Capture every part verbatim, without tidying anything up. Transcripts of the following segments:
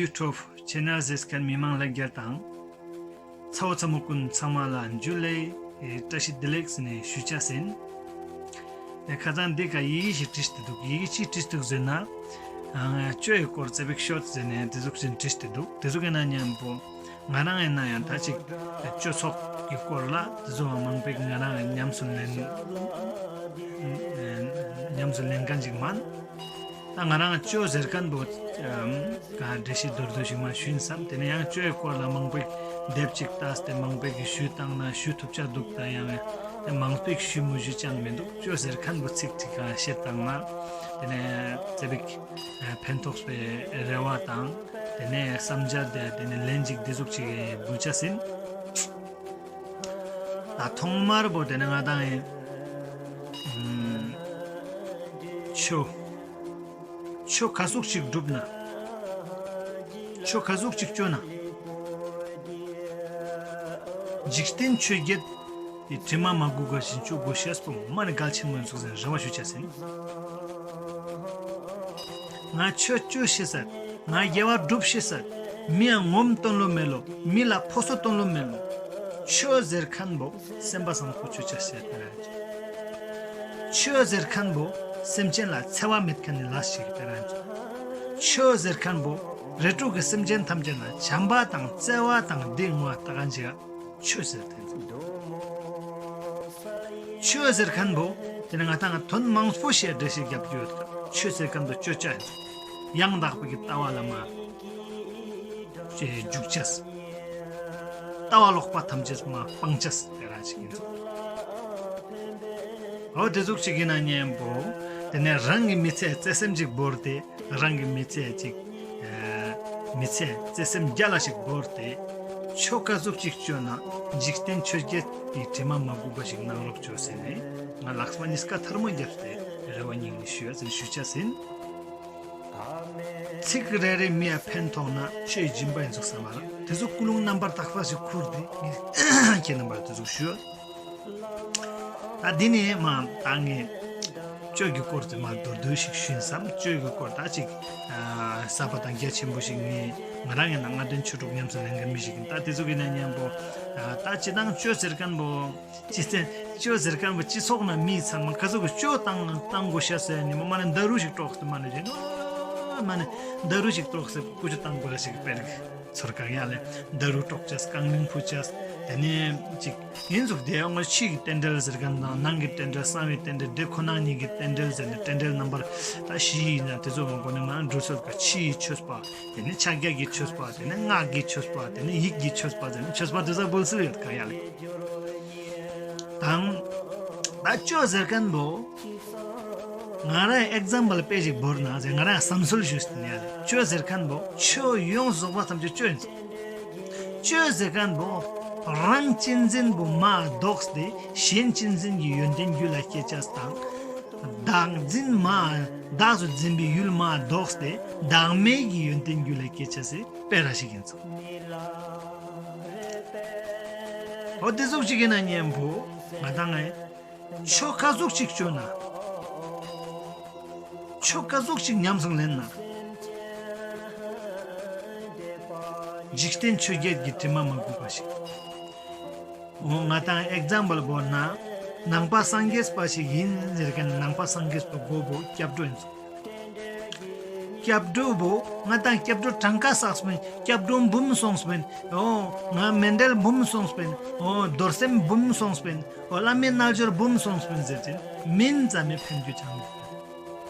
ཡུ་ཊུབ་ཆེ་ནལ་གཟིགས་མཁན་མི་མང་ལྷན་རྒྱས་དང་། ཚ་བོ་ཚ་མོ་ཀུན་ཚང་མ་ལ་འཇུ་ལེ་བཀྲ་ཤིས་བདེ་ལེགས་ཟེར་ནས་ཞུ་ཅེས་ཨིན། ཁ་སང་འདི་ཀ་ཡི་གེ་ཞིག་བྲིས་ཏེ་འདུག། ཡི་གེ་ཅི་བྲིས་འདུག་ཟེར་ན། ཨ་ཅོའི་སྐོར་ཙ་པིག་ཤོད་ཟེར་ནས་དེ་ཟུག་ཅིག་བྲིས་ཏེ་འདུག། དེ་ཟུག་ཨིན་ན་མཉམ་པོ་ང་རང་ཨིན་ན་ཡང་ད་ཅིག་ཅོ་ཚོགས་ཀྱི་སྐོར་ལ་དེ་ཟུག་མང་པོ་ང་རང་ཉམས་སུ་ལེན་ཉམས་སུ་ལེན་མཁན་ཅིག་མན། ད་ང་རང་ཅོ་ཟེར་མཁན་པོ་ག་འགྲེལ་བཤད་མདོར་བསྡུས་ཤིག་མ་ཞུ་ཡིན་བསམ། དེ་ནས་ཡང་ཅོའི་སྐོར་ལ་མང་པོ་དེབ་ཅིག་བལྟས་ཏེ་མང་པོ་གི་ཞུ་བཏང་ན་ཞུ་ཐུབ་ཆ་འདུག། ད་ཡང་མང་པོ་ཞུ་མི་ཞུ་ཅང་མི་འདུག། ཅོ་ཟེར་མཁན་པོ་ཚིག་ཅིག་ག་བཤད་བཏང་ན་དེ་ནས་ཙ་པིག་ཕན་ཐོགས་པའི་རེ་བ་དང་དེ་ནས་བསམ་འཆར་དེ་དེ་ནས་ལན་ཅིག་དེ་ཟུག་ཅིག་འབུལ་ཆ་ཡིན། ད་ཐོག་མར་པོ་དེ་ནས་ང་དང་ཨིན། ཨམ། ཆོས། ཆོས་ག་ཟུག་ཅིག་སྒྲུབ་ན། ཆོས་ག་ཟུག་ཅིག་ཅོ་ན། འཇིག་རྟེན་ཆོས་བརྒྱད་དེ་དྲི་མ་མ་གོས་པ་ཞིག་ཅོ་གོས་ཤེས་པོ་མ་ནི་གལ་ཆེན་མོ་ཨིན་ཟུག་ཟེར་རེ་བ་ཞུ་ཆ་ཡིན། ང་ཆོས་ཅོ་ཤེས་ས། ང་དགེ་བ་སྒྲུབ་ཤེས་ས། མི་ཡ་ངོམ་སྟོན་ལོ་མེད་ལོ། མི་ལ་ཕོ་སོ་སྟོན་ལོ་མེད་ལོ། ཆོས་ཟེར་མཁན་པོ་སེམས་པ་བཟང་པོ་ཅོ་ཆ་ཤེས་པ་རང་། ཆོས་ཟེར་མཁན་པོ་སེམས་ཅན་ལ་འཚེ་བ་མེད་མཁན་ནི་ལས་ཤིག་པ་རང་། ཆོས་ཟེར་མཁན་པོ་རིགས་དྲུག་གི་སེམས་ཅན་ཐམས་ཅད་ལ་བྱམས་པ་དང་བརྩེ་བ་དང་བདེ་བ་ལྟ་མཁན་ཅིག་ཆོས་ཟེར་ཏེ། ཆོས་ཟེར་མཁན་པོ་དེ་ནི་ང་དང་དོན་མང་པོ་ཞིག་འགྲེལ་བཤད་རྒྱབ་རྒྱུ་ཡོད་ཀ། ཆོས་ཟེར་མཁན་པོ་ཅོ་ཆ་ཡིན། ཡང་དག་པའི་ལྟ་བ་ལ་མ་འཇུག་ཆ། ལྟ་བ་ལོག་པ་ཐམས་ཅད་མ་སྤང་ཆ་དེ་རང་ཞིག་ཡིན། འོ་དེ་ཟུག་ཅིག་ཡིན་ན་མཉམ་པོ་དེ་ནས་རང་གི་མི་ཚེ་བརྩེ་སེམས་ཅིག་བོར་ཏེ་རང་གི་མི་ཚེ་ཅིག་ཨ་མི་ཚེ་བརྩེ་སེམས་རྒྱལ་ལ་ཞིག་བོར་ཏེ་ཆོས་ག་ཟུག་ཅིག་ཅོ་ན་འཇིག་རྟེན་ཆོས་བརྒྱད་ཀྱི་དྲི་མ་མ་གོས་པ་ཞིག་གནང་རོགས་ཅོས་ཟེར་ནས་ང་ལགས་མ་ཉིས་ཀ་ཐལ་མོ་བརྒྱབ་སྟེ་རེ་བ་སྙིང་ནས་ཞུ་ཡ་ཟེར་ཞུ་ཆ་ཡིན། ཚིག་རེ་རེ་མི་ཡ་ཕན་ཐོགས་ན་ཆོས་སྦྱིན་པ་ཡིན་ཟུག་བསམ་པ་ལ་དེ་ཚོ་ཀུན་སློང་རྣམ་པར་དག་པ་ཞིག་ཁུར་ཏེ་ཁྱེད་རྣམ་པར་དེ་ཟུག་ཞུ། ད་འདི་ནས་མ་ད་ངས་ཆོས་ཀྱི་སྐོར་དེ་མ་མདོར་བསྡུས་ཤིག་ཞུ་ཡིན་བསམ། ཆོས་ཀྱི་སྐོར་ད་ཅིག་ཨ་གསར་པ་དང་རྒྱ་ཆེན་པོ་ཞིག་ངས་ང་རང་ཡིན་ན་ལྔ་ལྡན་ཆོས་དྲུག་ཉམས་སུ་ལེན་མཁན་མི་ཞིག་ཡིན། ད་དེ་ཚོ་གི་ནས་མཉམ་པོ་ད་སྤྱིར་བཏང་ཆོས་ཟེར་མཁན་པོ་སྤྱི་ཚེ་ཆོས་ཟེར་མཁན་པོ་སྤྱི་ཚོགས་ན་མི་ཚང་མ་ག་ཚོད་ཀྱི་ཆོས་བཏང་བཏང་དགོས་ཤ་ཟེར་ནི་མ་མ་ནི་ད་རུ་ཞིག་དཀྲོགས་ཏེ་མ་ནི་རེད་ནོ། མ་ནི་ད་རུ་ཞིག་དཀྲོགས་ཏེ་ཀུ་ཅོ་བཏང་དགོས་ར་ཞིག་དཔེར་གི་ཚོར་གང་ཡ་ལེ། ད་རུ་དཀྲོགས་ཅེས་རྐང་གླིང་ཕུ་ཅེས་དེ་ནས་ཅིག་ཡིན་ཟུག་དེ་ཡང་ཕྱི་གི་རྟེན་འབྲེལ་ཟེར་མཁན་དང་ནང་གི་རྟེན་འབྲེལ་གསང་བའི་རྟེན་འབྲེལ་དེ་ཁོ་ན་ཉིད་ཀྱི་རྟེན་འབྲེལ་ཟེར་ནས་རྟེན་འབྲེལ་རྣམ་པར་ད་བཞི་ཡིན་ན་དེ་ཚོ་མ་གོ་ནས་མ་འགྲོ་ཚོད་ཀ་ཕྱི་ཡི་ཆོས་པ། དེ་ནས་ཕྱག་རྒྱ་གི་ཆོས་པ། དེ་ནས་སྔགས་ཀྱི་ཆོས་པ། དེ་ནས་ཡིད་ཀྱི་ཆོས་པ། དེ་ནས་ཆོས་པ་དེ་ཚོ་འབོལ་སྲིད་ཡོད་ག་ཡ་ལེ། དང་། ད་ཆོས་ཟེར་མཁན་པོ། ང་རང་ཨེག་ཛམ་པལ་དཔེ་ཞིག་བོར་ན་ཟེར་ང་རང་བསམ་ཚུལ་ཞུས་ཏེ་ནས་ཡ་ལེ། ཆོས་ཟེར་མཁན་པོ་ཆོས་ཡོངས་རྫོགས་པ་ཐམས་ཅད་ཆོས་ཡིན། ཆོས་ཟེར་མཁན་པོ་རང་གཅེས་འཛིན་པོ་མ་ལྡོག་སྟེ་གཞན་གཅེས་འཛིན་གྱི་ཡོན་ཏན་རྒྱུད་ལ་སྐྱེ་ཅེས་དང་། བདག་འཛིན་མ་བདག་སུ་འཛིན་པའི་ཡུལ་མ་ལྡོག་སྟེ་བདག་མེད་ཀྱི་ཡོན་ཏན་རྒྱུད་ལ་སྐྱེ་ཅེས་སི་དཔེ་ར་ཞིག་ཡིན་ཚོ། འོ་དེ་ཟུག་ཅིག་ཡིན་ན་མཉམ་པོ་ང་དང་ངས་ཆོས་ག་ཟུག་ཅིག་ཅོ་ན། ཆོས་ག་ཟུག་ཅིག་ཉམས་སུ་ལེན་ན། འཇིག་རྟེན་ཆོས་བརྒྱད་ཀྱི་དྲི་མ་མ་གོས་པ་ཞིག། འོ་ང་དང་ཨེག་ཛམ་པལ་བོར་ན་ནང་པ་སངས་རྒྱས་པ་ཞིག་ཡིན་ཟེར་མཁན་ནང་པ་སངས་རྒྱས་པ་མགོ་བོ་སྐྱབས་འགྲོ་ཡིན་ཚོ། སྐྱབས་འགྲོ་བོ་ང་དང་སྐྱབས་འགྲོ་གྲངས་ཀ་བསགས་པིན། སྐྱབས་འགྲོ་འབུམ་སོང་པིན། འོ་ང་མཎྜལ་འབུམ་སོང་པིན། འོ་རྡོར་སེམས་འབུམ་སོང་པིན། འོ་བླ་མའི་རྣལ་འབྱོར་འབུམ་སོང་པིན་ཟེར་ཅིན་མིང་ཙམ་མི་ཕན་རྒྱུ་ཅང་མེད།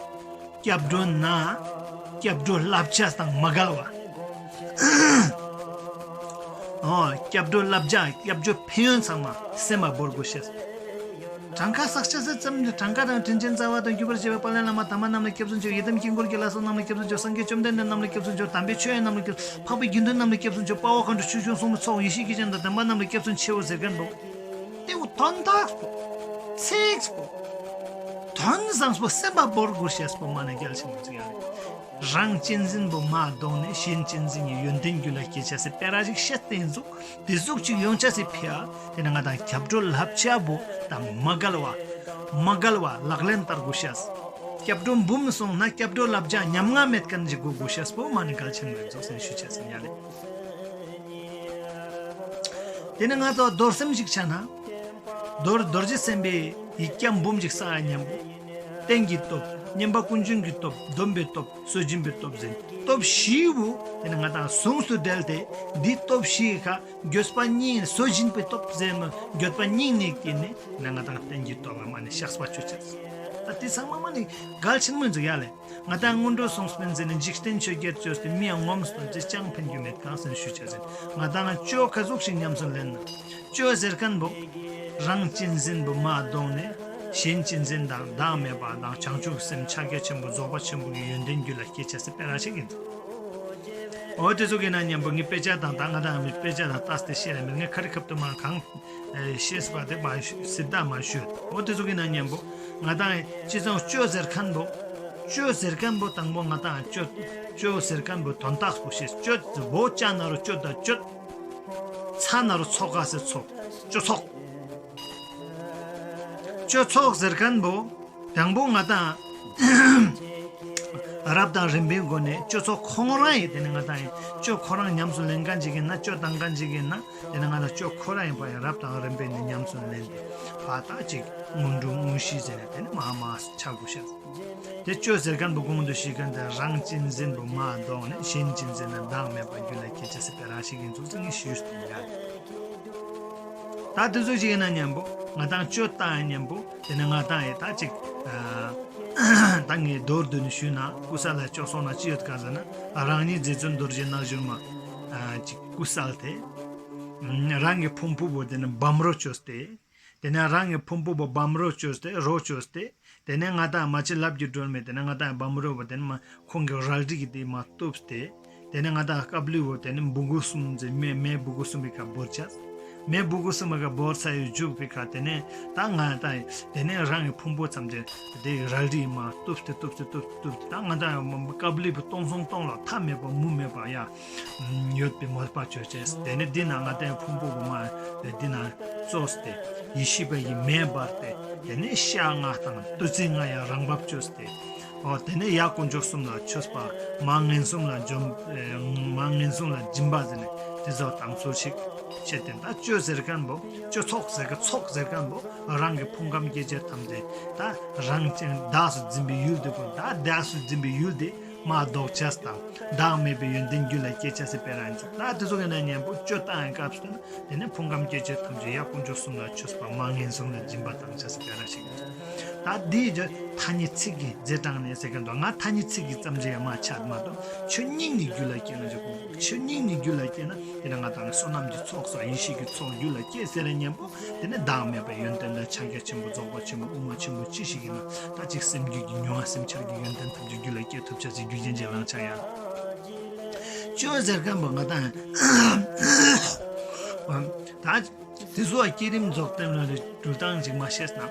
སྐྱབས་འགྲོ་ན་སྐྱབས་འགྲོ་བསླབ་བྱ་དང་མ་འགལ་བ། འོ་སྐྱབས་འགྲོ་བསླབ་བྱ་སྐྱབས་འགྲོ་ཕན་ཡོན་ཚང་མ་སེམས་མ་བོར་དགོས་ཤེས། གྲངས་ཀ་བསགས་བྱ་ཟེར་ཙམ་གྱི་གྲངས་ཀ་དང་དྲིན་ཅན་རྩ་བ་དང་བརྒྱུད་པར་བཅས་པའི་དཔལ་ལྡན་བླ་མ་དམ་པ་རྣམས་ལ་སྐྱབས་སུ་མཆིའོ། ཡི་དམ་དཀྱིལ་འཁོར་གྱི་ལྷ་ཚོགས་རྣམས་ལ་སྐྱབས་སུ་མཆིའོ། སངས་རྒྱས་བཅོམ་ལྡན་འདས་རྣམས་ལ་སྐྱབས་སུ་མཆིའོ། དམ་པའི་ཆོས་དབྱིངས་རྣམས་ལ་སྐྱབས་འཕགས་པའི་དགེ་འདུན་རྣམས་ལ་སྐྱབས་སུ་མཆིའོ། དཔའ་བོ་མཁའ་འགྲོ་ཆོས་སྐྱོང་སྲུང་མའི་ཚོགས་ཡེ་ཤེས་ཀྱི་སྤྱན་དང་ལྡན་པ་རྣམས་ལ་སྐྱབས་སུ་མཆིའོ་ཟེར་མཁན་པོ། དེ་བོ་དོན་དག་པོ། ཚིག་པོ། དོན་བཟང་པོ་སེམས་པ་བོར་དགོས་ཤེས་པོ་མ་ནེ་རྒྱལ་ཆེན་པོ་ཅིག་ཡང་། རང་གཅེས་འཛིན་པོ་མ་ལྡོག་ནེ་གཞན་གཅེས་འཛིན་གྱི་ཡོན་ཏན་རྒྱུད་ལ་སྐྱེ་ཅེས་སི་དཔེ་ར་ཞིག་བཤད་དེ་ཡིན་ཙུག། དེ་ཟུག་ཅིག་ཡོང་ཅེས་སི་ཕི་ཡ། དེ་ནེ་ང་དང་སྐྱབས་འགྲོ་བསླབ་བྱ་བོ་དང་མ་འགལ་བ། མ་འགལ་བ་ལག་ལེན་བསྟར་དགོས་ཤེས། སྐྱབས་འགྲོ་འབུམ་སོང་ན་སྐྱབས་འགྲོ་བསླབ་བྱ་ཉམ་ང་མེད་མཁན་ཞིག་དགོས་དགོས་ཤེས་པོ་མ་ནི་གལ་ཆེན་མོ་ཡིན་ཙོགས་སེ་ཞུ་ཆ་ཟིན་ཡ་ལེ། དེ་ནི་ང་ཚོ་རྡོར་སེམས་ཤིག་ཆ་ན། རྡོར་རྡོ་རྗེ་སེམས་དཔའི་ཡིག་བརྒྱ་འབུམ་ཞིག་བསགས་ཡ་མཉམ་པོ། རྟེན་གྱི་སྟོབས། བསྙེན་པ་ཀུན་འབྱུང་གི་སྟོབས། སྡོམ་པའི་སྟོབས། སྲོལ་འབྱིན་པའི་སྟོབས་ཟེར་སྟོབས་བཞི་བོ་དེ་ནི་ང་ཏང་ཟུངས་སུ་འབྲེལ་ཏེ་འདི་སྟོབས་བཞི་ཁ་འགྱོད་པ་སྙིང་སྲོལ་འབྱིན་པའི་སྟོབས་ཟེར་མོ། འགྱོད་པ་སྙིང་ནས་སྐྱེས་ནས་ང་ཏང་རྟེན་གྱི་སྟོབས་ལ་མ་ནི་བཤགས་པ་ཆོད་ཆ། ད་དེ་ཚང་མ་མ་ནི་གལ་ཆེན་མོ་ཡིན་ཙོགས་ཡ་ལེ། ང་ཏང་སྔོན་འགྲོ་སོང་སྤེན་ཟེར་ནས་འཇིག་རྟེན་ཆོས་བརྒྱད་བཅོས་ཏེ་མི་ཡང་ངོམས་སྟོན་ཅེས་ཅང་ཕན་རྒྱུ་མེད་གང་ཟེར་ཞུ་ཆ་ཟིན། ང་ཏང་ཅོ་ཁ་ཟུག་ཞིག་ཉམས་སུ་ལེན་ན། ཅོ་ཟེར་མཁན་བོ་རང་གཅེས་འཛིན་བོ་མ་བཟློག་ནས་གཞན་གཅེས་འཛིན་དང་བདག་མེད་པ་དང་བྱང་ཆུབ་སེམས་ཕྱག་རྒྱ་ཆེན་པོ་རྫོགས་པ་ཆེན་པོ་གི་ཡོན་ཏན་རྒྱུད་ལ་སྐྱེ་ཆ་སི་དཔེ་ར་ཞིག་ཡིན། འོ་དེ་ཚོ་གི་ན་མཉམ་པོ་ངའི་དཔེ་ཆ་དང་ད་ང་ཏང་མི་དཔེ་ཆ་དང་ལྟས་ཏེ་བཤད་ལ་མེད། ངས་ཁ་རི་ཁབ་ཏུ་མ་གང་ཨེ་ཤེས་པ་དེ་མ་ཞུ་སྲིད་ད་མ་ཞུ། འོ་དེ་ཚོ་གི་ན་མཉམ་པོ་ང་ཏང་ཅི་ཙང་ཅོ་ཟེར་མཁན་བོ། ཅོ་ཟེར་མཁན་བོ་དང་པོ་ང་ཏང་ཅོ་ཅོ་ཟེར་མཁན་བོ་དོན་དག་པོ་ཤེས། ཅོ་བོ་ཅ་ན་རོ་ཅོ་ད་ཅོ། ཚ་ན་རོ་ཚོ་ག་སེ་ཚོགས། ཅོ་ཚོགས། ཅོ་ཚོགས་ཟེར་མཁན་བོ། དང་པོ་ང་ཏང་རབ་དང་རིམ་པའི་སྒོ་ནས་ཅོ་ཚོགས་ཁོང་རང་ཡིན། དེ་ནས་ང་ཏང་ཡིན་ཅོ་ཁོ་རང་ཉམས་སུ་ལེན་མཁན་ཅིག་ཡིན་ན། ཅོ་བཏང་མཁན་ཅིག་ཡིན་ན། དེ་ནས་ང་ཏང་ཅོ་ཁོ་རང་ཡིན་པ་ཡིན་རབ་དང་རིམ་པའི་ནས་ཉམས་སུ་ལེན་ཏེ་ཕ་ད་ཅིག་སྔོན་འགྲོ་དངོས་གཞི་ཟེར་ནས་དེ་ནས་མ་མ་ཆག་དགོས་ཤེས། དེ་ཅོ་ཟེར་མཁན་བོ་གོང་དུ་ཞུས་མཁན་དེ་རང་གཅེས་འཛིན་བོ་མ་བཟློག་ནས་གཞན་གཅེས་འཛིན་ན་བདག་མེད་པ་རྒྱུད་ལ་སྐྱེ་ཆ་སི་དཔེ་ར་ཞིག་ཡིན་ཙོགས་ངས་ཞུས་ཏེ་ཡ། ད་དེ་ཚོ་ཞིག་ཡིན་ན་མཉམ་པོ་ང་ཏང་ཅོ་བཏང་ཡ་མཉམ་པོ་དེ་ནས་ང་ཏང་ཡི་ད་ཅིག་ཨ་ད་ངས་མདོར་བསྡུས་ནས་ཞུས་ན་ཀུ་ས་ལ་ཅོ་སོང་ན་ཅི་ཡོད་ག་ཟེར་ན། རང་ཉིད་རྗེ་བཙུན་རྡོ་རྗེ་ནག་ཞུན་མ་ཨ་ཅིག་ཀུ་ས་ལ་དེ་རང་གི་ཕུང་པོ་བོ་དེ་ནས་བམ་རོ་བཅོས་ཏེ། དེ་ནས་རང་གི་ཕུང་པོ་བོ་བམ་རོ་བཅོས་ཏེ་རོ་བཅོས་ཏེ། དེ་ནས་ང་ཏང་མ་ཅི་ལབ་ཀྱི་སྒྲོལ་མེད། དེ་ནས་ང་ཏང་བམ་རོ་བོ་དེ་ནས་མ་ཁོང་གི་རལ་གྲི་གི་དེ་མ་གཏུབས་ཏེ། དེ་ནས་ང་ཏང་ཀ་བླུ་བོ་དེ་ནས་འབུ་གུ་གསུམ་ཟེར་མེ་མེ་འབུ་གུ་གསུམ་པའི་ཀ་བོར་ཆ། མེ་འབུ་གུ་གསུམ་པའི་ཀ་བོར་ས་ཡོད་འཇུག་པའི་ཀ་དེ་ནས་ད་ང་ཏང་དེ་ནས་རང་གི་ཕུང་པོ་ཙམ་ཅིག་དེ་རལ་གྲི་མ་གཏུབས་ཏེ་གཏུབས་ཏེ་གཏུབས་ཏེ་གཏུབས་ཏེ་ད་ང་ཏང་ཀ་བླུ་བོ་སྟོང་སང་སྟོང་ལ་མཐའ་མེད་པ་མུ་མེད་པ་ཡ། ཡོད་པའི་མོས་པ་ཅོ་ཅེས། དེ་ནས་འདི་ན་ང་ཏང་ཕུང་པོ་གོ་མ་དེ་འདི་ན་བཙོས་ཏེ་ཡེ་ཤེས་པ་ཡི་མེ་འབར་ཏེ། དེ་ནས་ཤ་ལྔ་དང་བདུད་རྩི་ལྔ་ཡང་རང་བབས་བཅོས་ཏེ། འོ་དེ་ནས་ཡ་དཀོན་མཆོག་གསུམ་ལ་མཆོད་པ། མ་ངན་སོང་ལ་འཇོམས་མ་ངན་སོང་ལ་སྦྱིན་པ་ཟེར་ནས་དེ་ཚོ་དང་ཚུལ་ཞིག་བཤད་དེ། ད་ཅོ་ཟེར་མཁན་བོ་ཅོ་ཚོགས་ཟེར་མཁན་ཚོགས་ཟེར་མཁན་བོ་རང་གི་ཕུང་ཁམས་སྐྱེ་མཆེད་ཐམས་ཅད་ད་རང་ཅན་བདག་སུ་འཛིན་པའི་ཡུལ་དེ་བོ་ད་བདག་སུ་འཛིན་པའི་ཡུལ་དེ། མ་བཟློག་ཆས་དང་བདག་མེད་པའི་ཡོན་ཏན་རྒྱུད་ལ་སྐྱེ་ཆས་སི་དཔེ་ར་ཡིན་ཙང་། ད་དེ་ཚོ་གི་ན་མཉམ་པོ་ཅོ་བཏང་ཡ་སྐབས་སུ་དེ་ནས་ཕུང་ཁམས་སྐྱེ་མཆེད་ཐམས་ཅད་ཡ་དཀོན་མཆོག་གསུམ་ལ་མཆོད་པ་མ་ངན་སོང་ལ་སྦྱིན་པ་བཏང་ཆས་སི་དཔེ་ར་ཞིག་ཡིན་ཙང་། ད་འདི་ཡི་ཐ་སྙད་ཚིག་གི་རྗེས་འབྲང་ནས་ཟེར་མཁན་དོ། ང་ཐ་སྙད་ཚིག་གི་ཙམ་ཞིག་ཡ་མ་ཆགས་མ་གཏོགས་ཆོས་ཉིད་ནི་རྒྱུད་ལ་སྐྱེ་ན་ཆོག་གོ། ཆོས་ཉིད་ནི་རྒྱུད་ལ་སྐྱེ་ན་དེ་ནས་ང་ཏང་བསོད་ནམས་ཀྱི་ཚོགས་སོགས་ཡེ་ཤེས་ཀྱི་ཚོགས་རྒྱུད་ལ་སྐྱེ་ཟེར་ར་མཉམ་པོ། དེ་ནས་བདག་མེད་པའི་ཡོན་ཏན་དང་ཕྱག་རྒྱ་ཆེན་པོ་རྫོགས་པ་ཆེན་པོ་དབུ་མ་ཆེན་པོ་ཅི་ཞིག་ཡིན་ན་ད་ཅིག་སེམས་རྒྱུད་ཀྱི་མྱོང་བ་སེམས་འཆར་གྱི་ཡོན་ཏན་ཐམས་ཅད་རྒྱུད་ལ་སྐྱེ་ཐུབ་ཆ་ཟེར་རྒྱུ་རྐྱེན་ཅན་རང་ཆགས་ཡ། ཅོ་ཟེར་མཁན་པོ་ང་ཏང་ད་དེ་ཚོ་བསྐྱེད་རིམ་རྫོགས་བསྟན་ལ་འགྲུལ་སྟངས་ཅིག་མ་ཤེས་ན་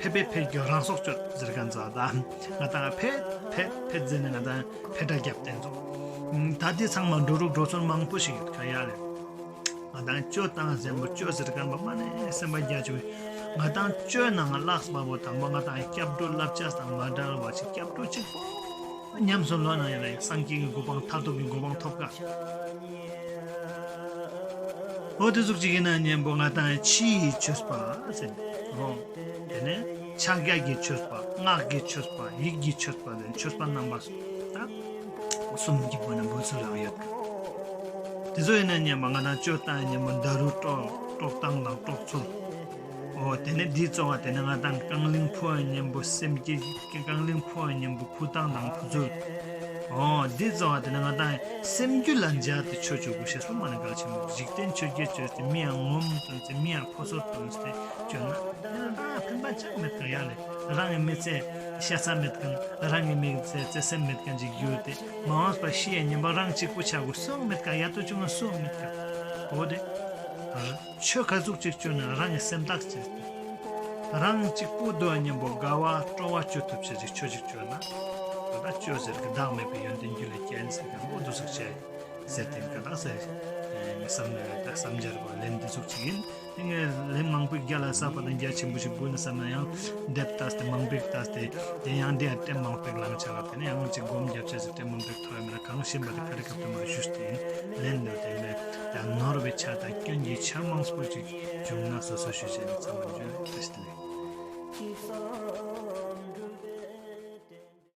ཕེབས་པའི་ཕེབས་ཀྱི་རང་སྲོག་གཅོད་ཟེར་མཁན་ཚོ་ད་ང་ཏང་ཕེབས་ཕེབས་ཕེབས་ཟེར་ནས་ང་ཏང་ཕེབས་འདྲ་རྒྱབ་བསྟན་ཚོ། ད་དེ་ཚང་མ་འགྲོ་རུག་འགྲོ་ཚུལ་མང་པོ་ཞིག་ཡོད་ཁ་ཡ་ལེ། ང་ཏང་ཅོ་བཏང་ཟེར་མཁན་པོ་ཅོ་ཟེར་མཁན་པོ་མ་ནས་སེམས་པ་རྒྱ་ཆེ་བའི་ང་ཏང་ཅོའི་ནང་ལ་ལགས་པ་པོ་དང་པོ་ང་ཏང་སྐྱབས་འགྲོ་བསླབ་བྱ་དང་མ་འབྲལ་བ་ཅིག་སྐྱབས་འགྲོ་གཅིག་པོ་ཉམས་སུ་ལོན་ན་ཡང་ལ་སངས་རྒྱས་ཀྱི་གོ་འཕང་མཐར་ཐུག་གི་གོ་འཕང་ཐོབ་ཀ། འོ་དེ་ཟུག་ཅིག་ཡིན་ན་མཉམ་པོ་ང་ཏང་ཕྱི་ཡི་མཆོད་པ་ཟེར། འོ་དེ་ནས་ཕྱག་རྒྱ་གི་མཆོད་པ། སྔགས་ཀྱི་མཆོད་པ། ཡིད་ཀྱི་མཆོད་པ་ཟེར་མཆོད་པ་རྣམ་པ་གསུམ་ད། གསུམ་གྱི་སྒོ་ནས་འབུལ་ཚུལ་ཡང་ཡོད། དེ་ཚོ་ཡིན་ན་མཉམ་པོ་ང་ཏང་ཅོ་བཏང་མཉམ་པོ་ད་རུང་དཀྲོག་དཀྲོག་སྟངས་དང་དཀྲོག་ཚུལ། འོ་དེ་ནས་འདི་གཙོ་བོ་དེ་ནས་ང་ཏང་རྐང་གླིང་ཕོ་ཡ་མཉམ་པོ་སེམས་བསྐྱེད་རྐང་གླིང་ཕོ་ཡ་མཉམ་པོ་ཕུ་སྟངས་དང་ཕུ་ཚུལ། འོ་འདི་གཙོ་བོ་དེ་ནས་ང་ཏང་སེམས་རྒྱུད་ལ་འཇགས་ཏེ་ཆོས་ཅོ་དགོས་ཤེས་པོ་མ་ནི་གལ་ཆེན་མོ། འཇིག་རྟེན་ཆོས་བརྒྱད་ཅོས་ཏེ་མི་ཡང་ངོམས་སྟོན་ཏེ་མི་ཡང་ཕོ་སོར་སྟོན་ཏེ་ཅོ་ན། ཨ་ཕན་པ་ཅང་མེད་ཀ་ཡ་ལེ། རང་གི་མི་ཚེ་ཤ་ཚ་མེད་མཁན། རང་གི་མི་ཚེ་བརྩེ་སེམས་མེད་མཁན་ཅིག་གྱུར་ཏེ་མ་འོངས་པ་ཤི་ཡ་ཉིན་པ་རང་གཅིག་པུ་ཆགས་དགོས་སུའང་མེད་ཀ། ཡ་ཏོ་ཅུང་ང་སུའང་མེད་ཀ། འོ་དེ་ཆོས་ག་ཟུག་ཅིག་ཅོ་ན་རང་གི་སེམས་ཐག་བཅད་དེ་རང་གཅིག་པུ་སྡོད་ཉིན་པོ་དགའ་བ་སྤྲོ་བ་ཅོ་ཐུབ་ཆ་ཅིག་ཆོས་ཅིག་ཅོ་ན། འོ་ད་ཅོ་ཟེར་གི་བདག་མེད་པའི་ཡོན་ཏན་རྒྱུད་ལ་སྐྱེ་ཟེར་གི་འོ་དེ་ཟུག་བྱས། ཟེར་ཏེ་ཀ་ད་ཟེར། བསམ་ནས་ད་བསམ་འཆར་པོ་ལན་འདི་ཟུག་ཅིག་ཡིན། དེ་ངས་ལན་མང་པོ་རྒྱ་ལ་བསགས་པ་དང་རྒྱ་ཆེན་པོ་ཞིག་དགོས་ན་བསམ་ན་ཡང་དེབ་ལྟས་ཏེ་མང་པོ་ལྟས་ཏེ་དེ་ཡང་དེ་ཡང་ལྟས་མང་པོ་བླངས་ཆ་ལ་དེ་ནས་ཡང་ཅིག་སྒོམ་རྒྱབ་ཆ་ཟེར་ལྟས་མང་པོ་ཐོབ་ཡ་མེད་ན་གང་ཤེས་པ་དེ་ཁ་རི་ཁ་ཐུག་མ་ཞུས་ཏེ་ཡིན། ལན་འདི་དེ་ནས་ད་ནོར་བའི་ཆ་དང་སྐྱོན་གྱི་ཆ་མང་པོ་ཅིག་བྱུང་ན་སོ་སོ་ཞུ་བྱས་ནས་ཚང་མ་ཞུ་ཡ་ཁྱེར་ཏེ།